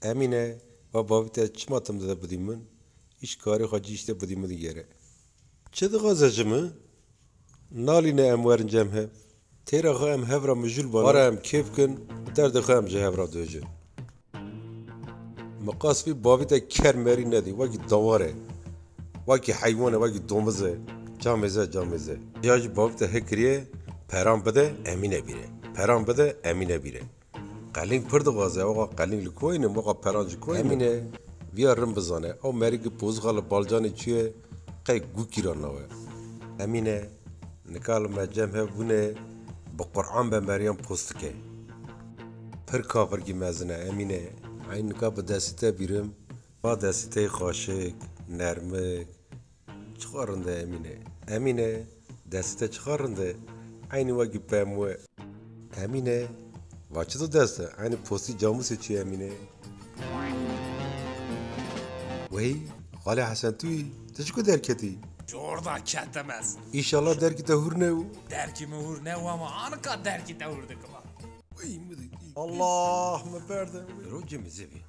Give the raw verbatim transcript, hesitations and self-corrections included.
Emîne, va bavî te çima tim dide bidî min? Îş karê xwe cî îşte bidî min digere. Çi dixwaze ji min? Nalîne em werin cem hev. Têra xwe em hev ra mijûl bane. Were em kêf kin, derdê xwe em ji hev ra dojin. Miqas vî bavî te ker merî nedî, wekî dawar e. Wekî heywan e, wekî domiz e. Camêze, camêze. Ya jî bavî te hê kiriye, peran bide, Emîne bîre. Peran bide, Emîne bîre. Qelîng pir dixwaze, oxa qelîng li ku hînim, oxa peran ji ku hînim? Emîne, viya rin bizane, ew merî ki pozixa li balcanê çûye, qey gûkî ra nawe. Emîne, nika li me cem hev bûne, bi Qur'an be meriyan post dike. Pir kafirkî mezin e, Emîne. Eyn nika bi destî te bîrim. Va destî te yê xweşik, nermik, çiqa rind e Emîne. Emîne, destî te çiqa rind e. Eynî wekî pemû e. Emîne, va çi tu dest e? Eynî postî camûsê çi Emîne? Wey, xalê Hesen tu yî? Tu ji ku derketî? Ji orda ketim ez. Înşallah derkî te hûr ne û. Derkî min hûr ne û ama anika derkî te hûr dikim. Wey, min de. Allah, min berde. Rocê min zevî.